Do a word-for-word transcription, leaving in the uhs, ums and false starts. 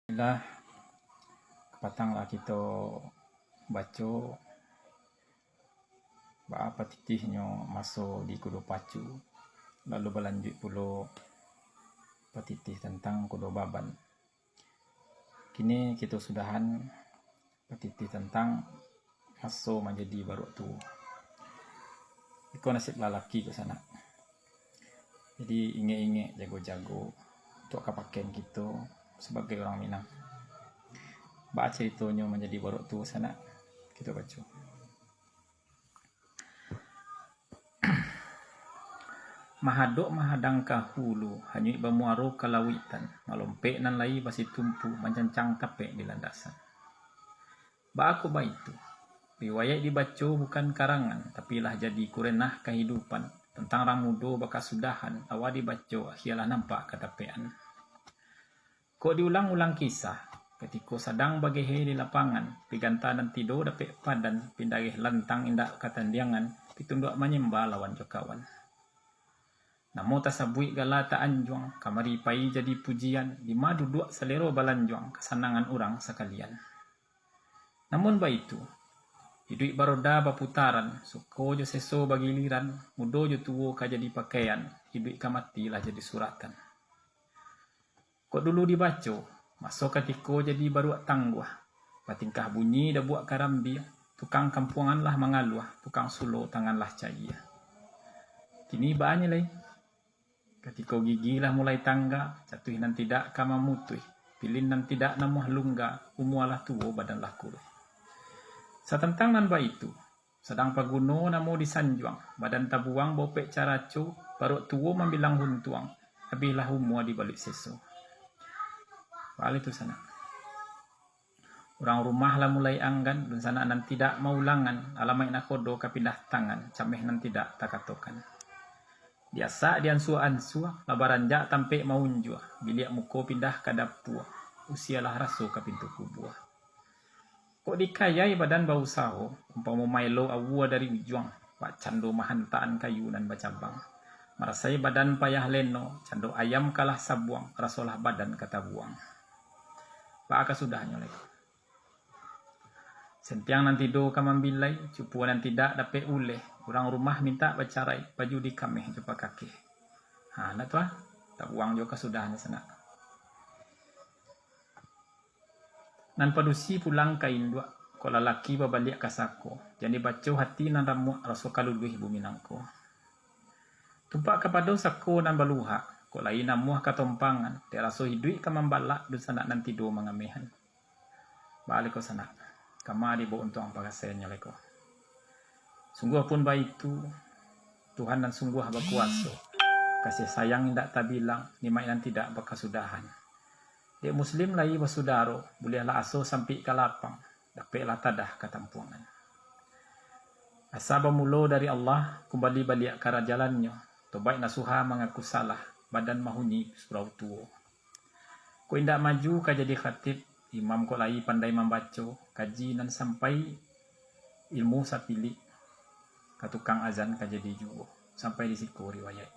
Alhamdulillah, kapatang lah kito baco baa patitihnyo maso di Kudo Pacu, lalu balanjuik pulo patitih tantang Kudo Baban. Kini kito sudahan patitih tantang maso manjadi baruak tuo. Iko nasib lalaki ko sanak. Jadi ingek-ingek, jago-jago, untuak kapakean kito sabagai urang Minang. Baa caritonyo manjadi baruak tuo sanak? Kito baco. Mahadok mahadang ka hulu, hanyuik bamuaro ka lauitan, malompek nan lai basitumpu, mancancang tapek di landasan. Baa kok baitu? Riwayaik dibaco bukan karangan, tapi lah jadi kurenah kahidupan, tantang rang mudo bakasudahan, awa dibaco, akhia lah nampak katapekan. Kok diulang-ulang kisah, katiko sadang bagehe di lapangan, piganta nan tido dapek padan, pindareh lantang indak katandiangan, pitunduak manyemba lawan jo kawan. Namo tasabuik gala taanjuang, kamari pai jadi pujian, dima duduak salero balanjuang, kasanangan urang sakalian. Namun baitu, iduik baroda baputaran, suko jo seso bagiliran, mudo jo tuo ka jadi pakaian, iduik ka mati lah jadi suratan. Kok dulu dibaco, maso katiko jadi baruak tangguah, batingkah bunyi dabuak karambia, tukang kampuangan lah mangaluah, tukang sulo tangan lah caia. Kini baanyo lai? Katiko gigi lah mulai tangga, catuih nan tidak ka mamutuih, pilin nan tidak namuah lungga, umua lah tuo, badan lah kuruih. Satantang nan baitu, sadang paguno namo disanjuang, badan tabuang baupek caraco, baruak tuo mambilang huntuang, abih lah umua dibaluik seso. Baliak tu sanak. Urang rumah lah mulai anggan, dunsanak nan tidak maulangan, alamaik nakodo ka pindah tangan, cameh nan tidak takatokan. Diasak diansua-ansua, lah baranjak tampek maunjua, biliak muko pindah ka dapua, usia lah raso ka pintu kubua. Kok dikayai badan bausaho, umpamo maelo awua dari ujuang, bak cando mahantaan kayu nan bacabang. Marasai badan payah leno, cando ayam kalah sabuang, rasolah badan ka tabuang. Baa kasudahnyo lai? Sentiang nan tido ka mambilai, cupuo nan tidak dapek uleh, urang rumah mintak bacarai, baju dikameh jo pakakeh. Ha, ndak tu ah, tabuang jo kasudahnyo sanak. Nan padusi pulang ka induak, kok lalaki babaliak ka sako, jan dibaco hati nan ramuak, raso ka luluih bumi nangko. Tumpak kapado sako nan baluhak, kok lai namuah katompangan, dek raso iduik ka mambalak, dunsanak nan tido mangamehan. Baa lai ko sanak, kama dibaok untuang parasaiannyo lai ko. Sungguah pun baitu, Tuhan nan sungguah bakuaso, kasih sayang indak tabilang, nikmat nan tidak bakasudahan. Dek muslim lai basudaro, buliahlah aso sampik ka lapang, dapeklah tadah ka tampuangan. Asa bamulo dari Allah, kumbali baliak ka jalannyo, tobaik nasuha mangaku salah, badan mahuni surau tuo. Kok indak maju ka jadi khatib, imam kok lai pandai mambaco, kaji nan sampai ilmu sapilik, ka tukang azan ka jadi juo, sampai di siko riwayaik.